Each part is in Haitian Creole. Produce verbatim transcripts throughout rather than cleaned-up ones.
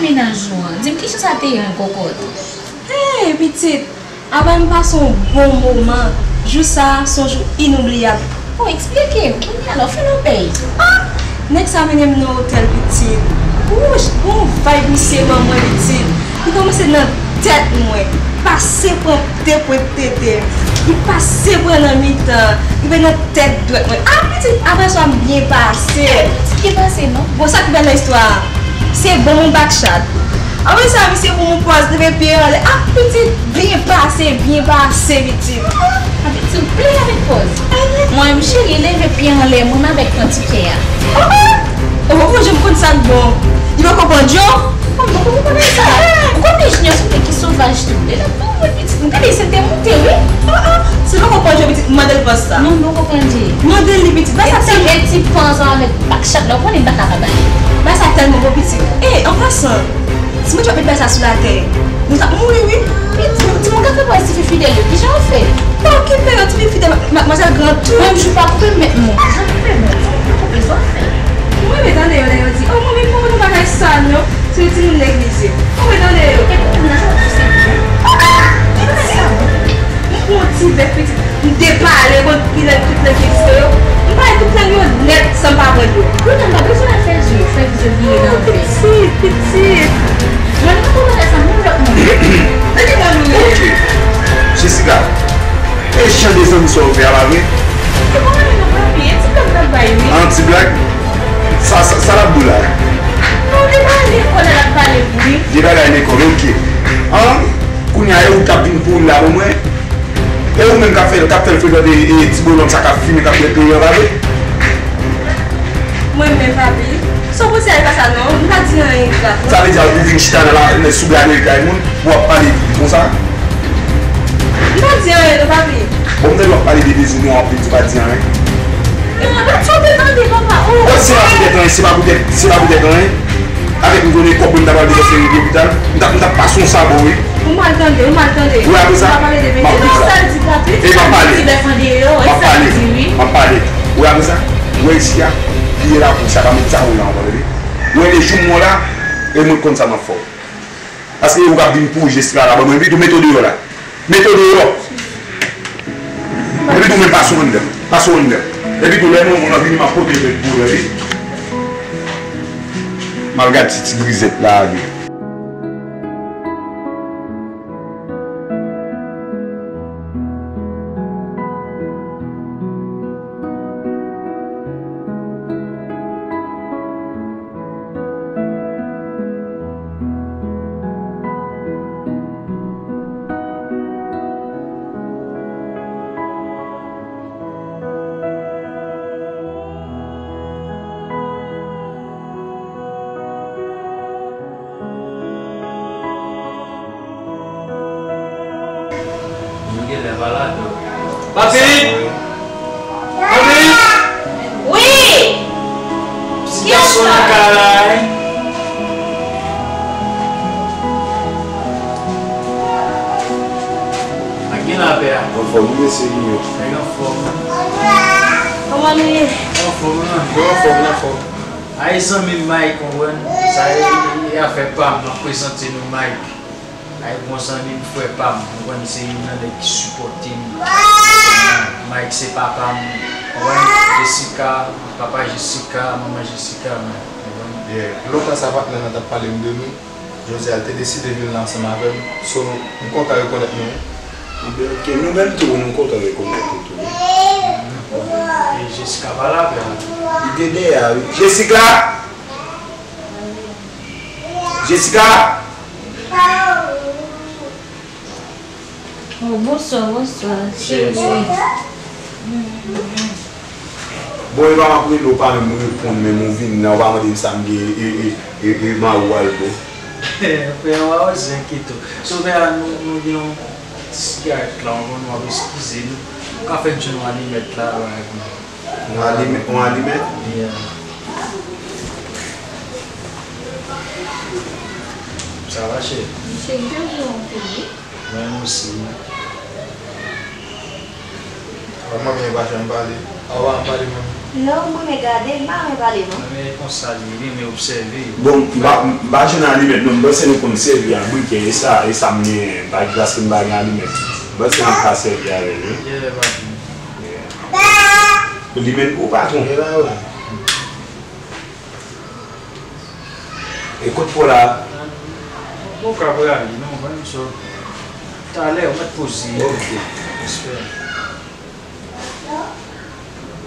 Mennaj ou an, di m kijan sa te ye yon kòkòt. Hey, pitit! Avan m pase yon bon moman. Jou sa a se yon jou inoubliyab. Bon, eksplike m. Kounye a la, w fè lòbèy. Ah! Nèg sa mennen m nan otèl, pitit. Wouch, bon vibe misye ban mwen, pitit. Li kòmanse nan tèt mwen. Pase pran de pwent tete. Li pase pran nan mitan. Li vin nan tèt dwèt mwen. Ah, pitit, apre sa, m byen pase. Ki pase, non? Bon, sa ki bèl nan istwa a, se bon moun backshot. Apre sa, misye pou mwen pòz, leve pye anlè. Ah, pitit, byen pase, byen pase, pitit. Ah, pitit, ou plè avèk pòz. Mwen menm, cheri, leve pye anlè, mwen avèk pran ti kè a. Oh, oh! Ou poko janm konn sa k bon. Li poko pran djo? Mwen poko konprann sa. Ou konnen Junior se yon nèg ki sovaj tou. Lè l ap pran mwen pitit, m gade sèl te moute, wi. Oh, oh! Si l poko pran djo, pitit, mande l pòz sa. Non, m poko pran dje. Mande l li, pitit. Bay sa tèlman. E ti, e ti pòz ansanm avèk backshot la, ou konnen m pa ka pa bay. Bay sa tèlman bon, pitit. E, an pasan, si mwen t ap met bay sa sou latè, nou t ap mouri, wi. Pitit, ti moun ka fè pòz ti fi fidèl yo. Kijan w fè? Pa okipe yo, ti fi fidèl, madmwazèl gran tou. Menm jou pa koupe m mèt mwen. Jan koupe m mèt mwen, koupe sa w fè. Mwen ret tande yo lè yo di, oh, manmi, pa konn bagay sa non, se yon timoun neglije. Mwen ret tande yo. Epi moun nan jan w ap pouse m. Ah, ah, pitit. M pran yon ti bèf, pitit. M depale, konn ki lang, tout lang ki egziste yo. M pale tout lang yo nèt san m pa pran dlo. Kounye a m pa bezwen al fè zo, fè zo vire nan vè. Pitit, pitit. Mwen pa konn bagay sa, moun lòt moun. Nan ki mond ou ye? Ok. Jessica, e jan de zanmi sa w fè a, pa vre? Se pa mwen menm non, papi, e ti blag n ap bay, wi. An ti blag? Sa, sa, sa l ap di w la? Non, de bagay lekòl la l ap pale pou li. De bagay lekòl, ok. An, kounye a, e ou k ap vin kouri la pou mwen? E ou menm k ap fè, k ap fè l frekante, e, ti bolòm sa k ap fimen, k ap bwè peyi an, pa vre? Mwen menm, papi, sa w panse a e pa sa non, m pa di anyen grav non. Sa vle di ou vin chita nan la, nan sou gade kay moun, pou w ap pale konsa? M pa di anyen non, papi. Bon, m tande w ap pale de dezini an, w ap vin di w pa di anyen. E mwen, sa w te tande, papa, oh. Bon, se pa poutèt anyen, se pa poutèt, se pa poutèt anyen. Avèk m konnen kòb mwen m ta pral depanse lopital, m t ap, m t ap pase yon sabò, wi. Ou mal tande, ou mal tande. Wi, apre sa, m ap pale de medya. Non, sa l di, papi. E m ap pale. M ap pale. M ap pale. Wi, apre sa, ou wè isi a, bliye lakou sa, pa met sa ou la ankò, tande. Ou wè le jou m wè w la, e mwen konn sa m ap fè w. Paske ou ka vin pou Jessica la, ban mwen, epi tou mete w deyò la. Mete w deyò. Epi tou men pase w anndan. Pase w anndan. Epi tou lè nou, nou vini m ap pote bèt pou w, wi. M al gad si ti grizèt la ale. Nou genlè pa ladan. Papi! Papi! Wi! Ti gason nan kay la, wi. Ak gen lapè a. Anfòm, wi, mesye Junior. Nèg anfòm. Kòman nou ye? Anfòm, wi. Nou anfòm, nou anfòm. Ay, zanmi m Mike, konprann? Sa e, e afè pa m, m ap prezante nou Mike. Ay, bon zanmi m, frè pa m, konprann? Se youn nan nèg ki sipòte m. Mike se papa m, konprann? Jessica, papa Jessica, manman Jessica, men, konprann? Yeah. Lontan sa patnè nan t ap pale m de nou. Jodi a, l te deside vin la ansanm avè m. So, m kontan rekonèt nou. Ebyen, ok, nou menm tou, nou kontan rekonèt ou tou, wi. E Jessica pa la, frè m. Li te dèyè a, wi. Jessica! Jessica! Oh, bonswa, bonswa, cheri. Bon, e pa m ap rele w, pa menm reponn, menm ou vin la, ou pa mande m sa m gen, e, e, e, e, mari w al bon. Frè, w a zen kito. Sovè a, nou, nou gen yon ti sigarèt la, nou ap eskize nou. Ou ka fè m jwenn yon alimèt la, bagay konsa. Yon alimè-, yon alimèt? Yeah. Sa va, cheri? Cheri, m te vle yon kout, wi. Mwen osi. Manmi pa janm pale. Ou pa pale, man. Non, mwen renmen gade, m pa renmen pale, non. Men konsa li ye, li renmen obsève. Bon, m pa, m pa jwenn alimèt, non, m panse nou konn sèvi ak brikè, e sa, e sa m gen, pa, paske m pa gen alimèt. M panse nou ka sèvi avè l, wi. Yeah, papi. Yeah. Li menm pou patwon. Yeah, wi. E kot po la? Bon, ka prale, non, ban m so. Talè, ou mèt poze. Ok. Respè.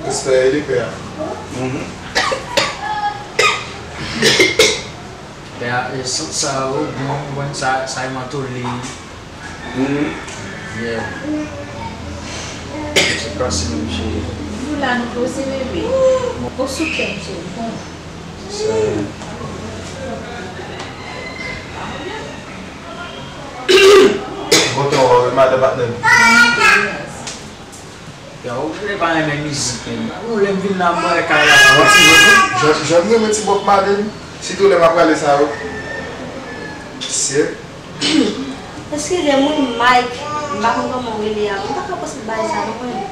Respè, e li pè a. Mhm. Pè a, e sant sa yo, bon, bon, sa, sa e mantole. Mhm. Yeah. Se pase menm cheri. Nou la, nou poze bebe. Ou sou kè m, cheri. Bon. Se sa. Kontan wè w, madan patnè m. Ya, ou vle pa renmen mizik, men. Ou lè m vin la, mwen kay la. Mwen ti, jan, jan m renmen ti Bob Marley, sitou lè m ap prale sa yo. Sye. Eskize m wi, Mike, m pa konn kòman w rele a. M pa ka pase bagay sa non, mwen.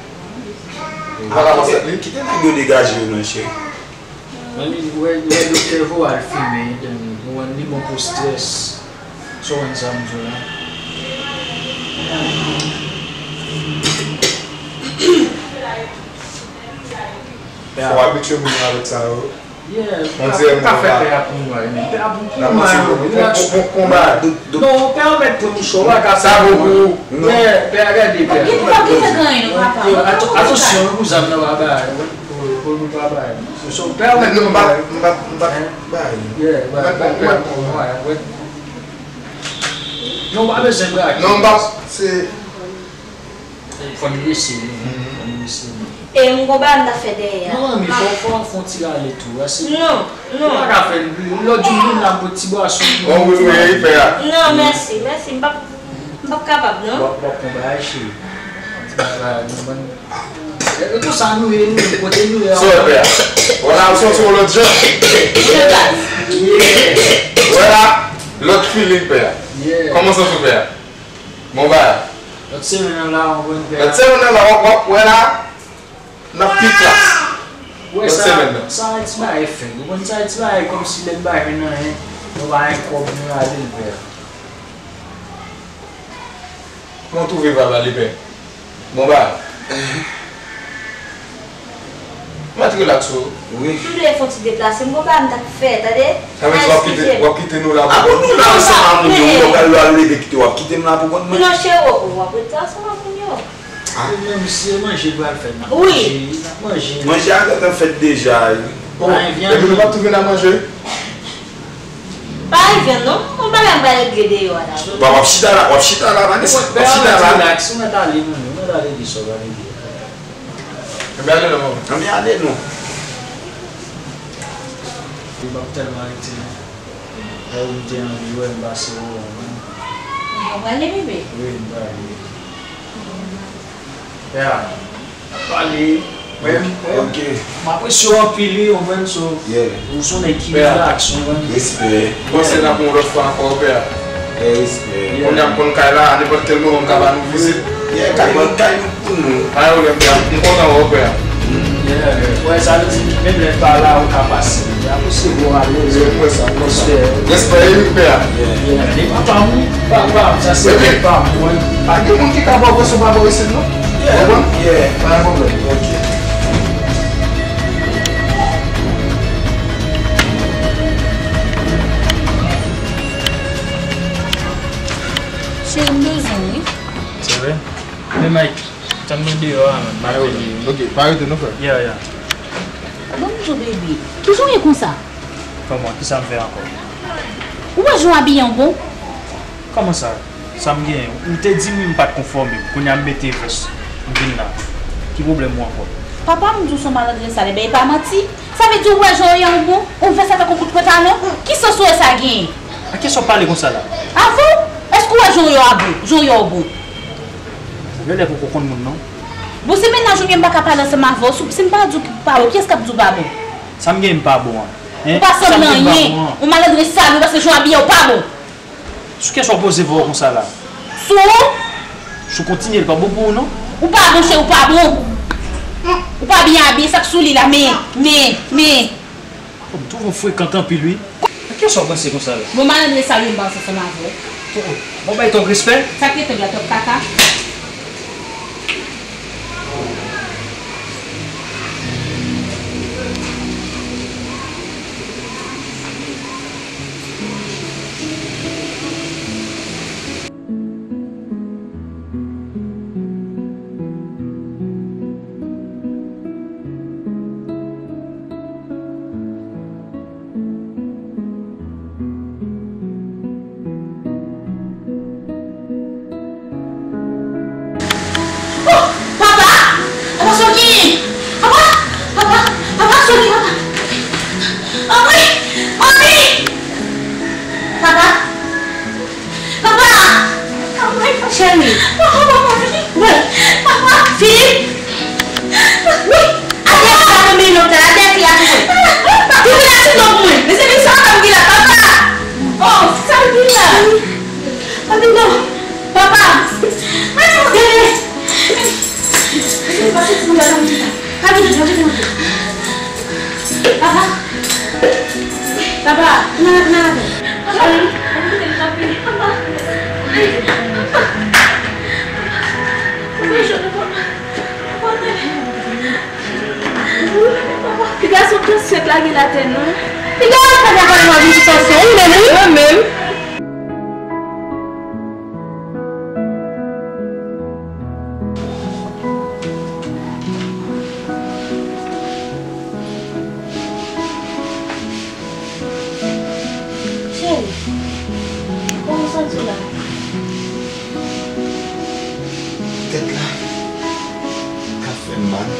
Ou pa ka pase li? Kite nèg yo degaje yo non, cheri. Men li, wè, wè doktè voye l fimen, epi ou konprann li bon pou strès. Sa w konn sa m di w la? Fò w abitye moun yo avèk sa yo. Yeah, pa fè pè a pou mwen, men pè a pou mwen, relax. Non, pè a mèt pran mouchwa, w pa ka fè pou mwen. Yeah, pè a gade pè a. Atansyon, wi, pou zam nan pa bay. Pou, pou nou pa bay. So, so, pè a mèt pran mouchwa. Yeah, pè a pran mouchwa. Non, pa bezwen brake. Non, m pa, se Fò n resi, wi. Fò n resi. E m gon bagay m ta fè dèyè a. Non, men fò, fò, fò w fè yon ti rale tou. Non, non. Ou pa ka fè l. Lòt jou, m vin la, m pot ti bwason. Bon, wi, wi, wi, pè a. Non, mèsi, mèsi. M p ap, m p ap kapab, non. W ap, w ap pran bagay, cheri. Ti bagay, nou bann. E konsa nou ye, nou, kote nou ye. Sa w wè, pè a? Vwala, ou sòti yon lòt jan. Yeah. Vwala, lòt feeling, pè a. Yeah. Kòman w santi w, pè a? Bon bagay. Lòt semèn nan la, w ap wè n pè a. Lòt semèn nan la, w ap, w ap wè la, n ap pi klas. Lòt semèn nan. Sa e ti bagay fèk. Ou konn sa e ti bagay kòmsi lè n pa jwenn anyen, nou pa gen kòb, nou rale l pè a. Kòman w twouve vibe la, pè? Bon bagay. Mèt rilaks ou. Wi. M vle fè yon ti deplase, m gon bagay m t ap fè, tande? Sa vle di w ap kite, w ap kite nou la pou kont nou? A bon, nou la ansanm ak moun yo, wi, w pral leve kite w ap kite m la pou kont mwen? Non, cheri, w ap rete ansanm ak moun yo. Ah. Ou menm, se manje pral fè, n ap manje, n ap manje. Manje a gentan fèt deja, wi. Bon, epi nou p ap tou vin ap manje? Pa rive non, yon bagay m pral regle deyò a la. W ap chita la, w ap chita la, Vanessa, w ap chita la. Relax, ou mèt ale, non, ou mèt ale, di sa w pral regle. Anben ale non, manman. Anben ale non. Li p ap tèlman rete non. Lè ou m te anvi wè m pase ou wè w, man. Ou pral ale, bebe? Wi, m prale. Pè a, n ap pale. Mwen, mwen, m apresye w anpil, wi, ou menm, so, ou se yon nèg ki rilaks, ou konprann. Respè. Panse n ap yon lòt fwa ankò, pè a. Respè. Kounye a m konn kay la, nenpòt kèl moman m ka ba nou vizit. Yeah, kay nou, kay nou pou nou. Pa gen pwoblèm, pè a. M kontan wè w, pè a. Yeah. Wè, sa vle di, menm lè n pa la, ou ka pase. Apre se bon, ale. Wi, m wè sa, m wè sa. Respè, wi, pè a. Yeah. Li papa m, wi. Papa m, sa se papa m, wi. Pa gen moun ki ka ba w presyon pa bò isit, non. Yeah. Ou konprann? Yeah. Pa gen pwoblèm. Ok. Cheri, m bezwen w, wi. Se vre? Men Mike, tann mwen deyò a, man. M ap vini. Ok, pa rete non, frè. Yeah, yeah. Bon, m di w, baby, kijan w ye konsa? Kòman? Kisa m fè ankò? Ou wè jan w abiye an bon? Kòman sa? Sa m genyen? Ou te di m wi m pa t konfòme m. Kounye a m mete vès. M vin la. Ki pwoblèm ou ankò? Papa m di w se yon malandren sal, enben e pa manti. Sa vle di ou wè jan w ye an bon? Yon vès avèk yon kout pantalon? Ki sans ou wè sa genyen? A kiyès w ap pale konsa la? Avè w? Èske w wè jan w ye a bon? Jan w ye a bon? Genlè poko konn moun non. Bon, se mennaj ou m ye, m pa ka pale ansanm avè w. Si, si m pa di w pa bon, kiyès k ap di w pa bon? Sa m genyen m pa bon an? Hein? Ou pa sanble anyen. Yon malandren sal ou paske jan w abiye a ou pa bon. Sou kiyès w ap poze vwa w konsa la? Sou ou? Si w kontinye, l pa bon pou ou non. Ou pa bon, cheri, ou pa bon. Ou pa byen abiye, sa k sou li la, men, men, men. Ou twò frekan anpil, wi. Kiyès w ap ranse konsa la? Bon, malandren sa yo m pa ansanm avè w. Oh, oh. Bon, bay twòp respè. Sa k rete w la, twòp kaka? Oh, papa! Papa, sa w genyen? Papa! Papa! Papa, sa w genyen, papa? Anmwe! Anmwe! Papa! Papa! Anmwe! Cheri! Papa, papa! Bon! Papa! Filip! Wi! Atè fi a tonbe nan tè, atè fi a tonbe. Tounen la sou do pou mwen. Men se men sa w ap gen la, papa! Oh, sa w gen la? Anmwe non! Papa! Dede! Pase ti moun la nan chita. Papa! Papa! Papa! Nan, nan avè. Papa! Papa! Papa! Piga sou tansyon k lage l atè non. Piga w pa ta pale mwen vin sou tansyon, ou menm, wi. Mwen menm. Cheri, kòman w santi w la? Tèt la ka fè m mal.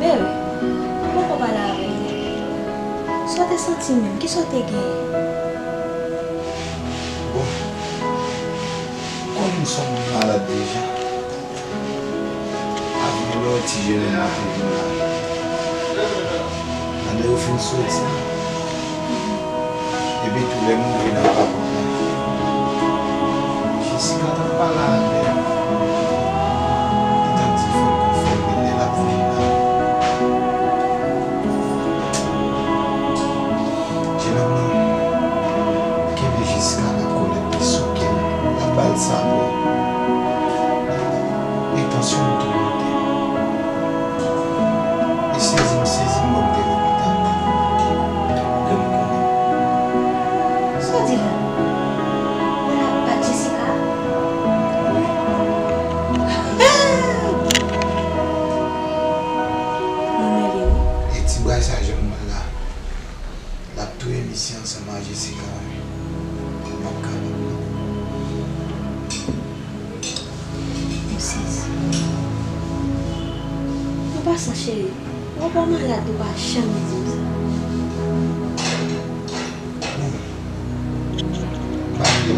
Bebe, ou poko pale avè m. Sa w te santi menm? Kisa w te genyen? Bon, kòm m se yon moun malad deja, avan lè ti jennonm nan te vin la, pandan yo fin soti, epi tou lè m rive nan papòt la, Jessica t ap pale avè m. Li t ap di fòk yo fè l, men lè l ap vini la, jennonm nan kenbe Jessica nan kòlèt, li souke l, l ap ba l sabò. E tansyon m tou monte. Li sezi m, sezi m, bon, m te lopital. Lè m konnen. Sa w di la? Ou la ak Jessica? Wi. Mwen mele wi. E ti bray sa jwenn mwen la. L ap touye misye ansanm ak Jessica, wi. M p ap kapab, non. M sezi. An pasan, cheri, ou pa malad, ou pa janm di m sa. Bon, malgre,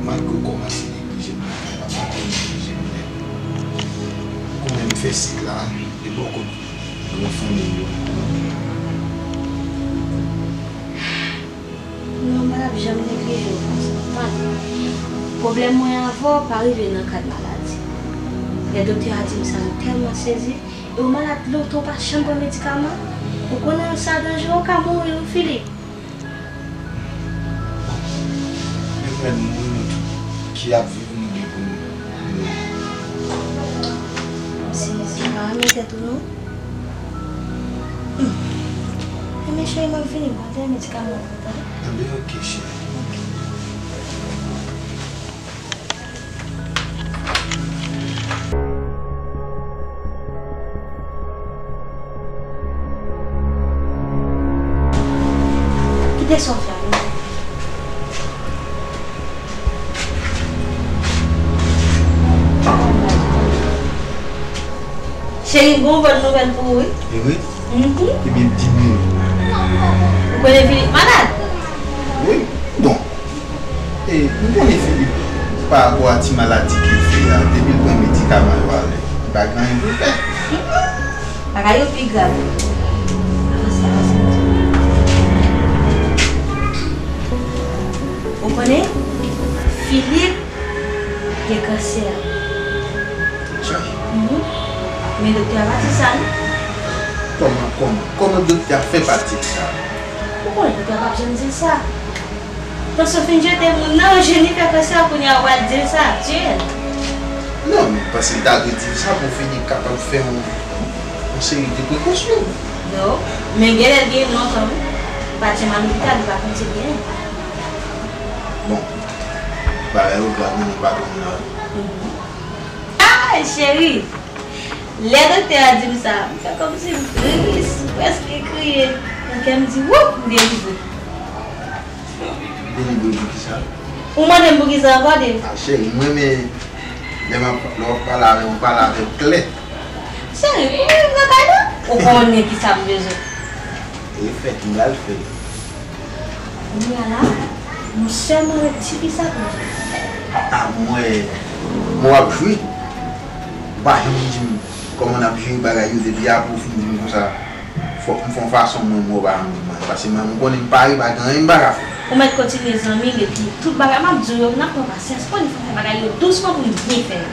malgre w kòmanse neglije m nan kay la, pa t neglije m nèt. Ou konnen m fè sik la, e bò kot gran fanmi m yo. Non, m pa t ap janm neglije w konsa. Tande, pwoblèm mwen avè w pa rive nan kad maladi. Lè doktè a di m sa, m tèlman sezi. E w malad lontan, w pa janm pran medikaman? Ou konnen sa danjere, w ka mouri wi, Filip. Men mwen, moun ki ap viv, nou gen pou nou mouri. M sezi, pa renmen tèt ou non. Hmm. Enben cheri, m ap vini, m pran tè medikaman pou ou, tande? Enben, oke, cheri. Oke. Kite sa w fè a, non. Cheri, m gen yon bòn nouvèl pou ou, wi. E vre? Mhm. Ebyen, di m li. Ou konnen Filip malad? Wi. Bon. E, m konnen Filip, parapò a ti maladi ke l fè a, depi l pran medikaman yo avè l, li pa gen anyen pou l fè. Bagay yo pi grav. Avanse, avanse. Ou konnen, Filip Se kansè. Chay. Mhm. Men doktè a pa di sa, non. Kòman, kòman, kòman doktè a fè pa di l sa? Ou konnen doktè a p ap janm di l sa. Paske w fin jete moun nan, Jennifer kansè, kounye a w al di l sa, tiye l. Non, men paske l ta dwe di l sa pou fini kapab fè yon, yon seri de prekosyon. Non, men genlè l gen lontan, wi. Pa t janm al lopital, li pa konn se byen. Bon, bagay yo grav, men nou pa konn la. Mhm. Ay, cheri! Lè doktè a di m sa, m fè kòmsi m tris, m prèske kriye. Nan kè m di, woup, m delivre. Delivre poukisa? Ou mande m poukisa ankò, Dave? Ah, cheri, m renmen lè m ap, lè w ap pale avè m, ou pale avè m klè. Cheri, ou menm nan kay la? Ou konnen kisa m bezwen. E fèt, m pral fè. Kounye a la, nou sèlman ret tifi sa pou di. Ah, m wè, m wè w ap jwe. Ou pa janm di m kòman n ap jere bagay yo, depi apre w fin di m konsa. Fòk m fè yon fason mwen, mwen pa janm di mwen. Paske mwen, m konnen m pare, pa gen anyen m pa ka fè. Ou mèt kontinye zanmi m, epi tout bagay m ap di w yo, n ap pran pasyans, konnen fò n fè bagay yo dousman pou n byen fè yo.